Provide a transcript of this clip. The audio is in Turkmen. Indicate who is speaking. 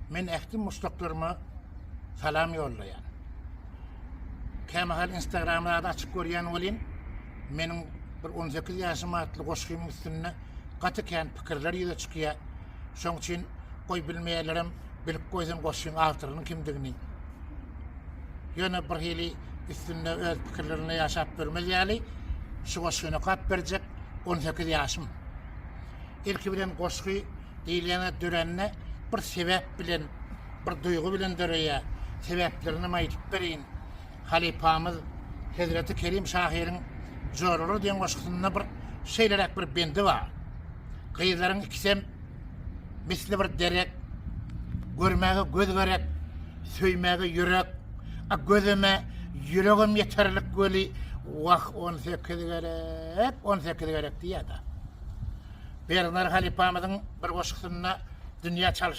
Speaker 1: Men ähli muşdaklaryma salam ýollaýan. Kämahal Instagramy zady açyp görýän welin, meniň bir 18 ýaşym atly goşgymyň üstünde gaty kän pikirler ýüze çykýar. Şoň üçin goý bilmeýänlerem bilip goýsun goşgyň awtorynyň kimdigini. Ýöne bir hili üstünde öz pikirlerinde ýaşap görmez ýaly şu goşgyny okap berjek 18 ýaşym. Ilki bilen goşgy diýilýän zat dörände bir sebäp bilen, bir duýgy bilen döreýär. Sebäplerinem aýdyp bereýin. Halypamyz Hezreti Kerim şahyryň Joralar diýen goşgusynda bir şeýleräk bir bendi bar. Gyzlaryň ikisem misli bir derek, görmäge göz gerek, söýmäge ýürek. A gözem-ä, ýüregem ýeterlik weli, wah, 18 gerek, 18 gerek diýýär-de. Berdinar halypamyzyň bir goşgusynda dünýä çalşan.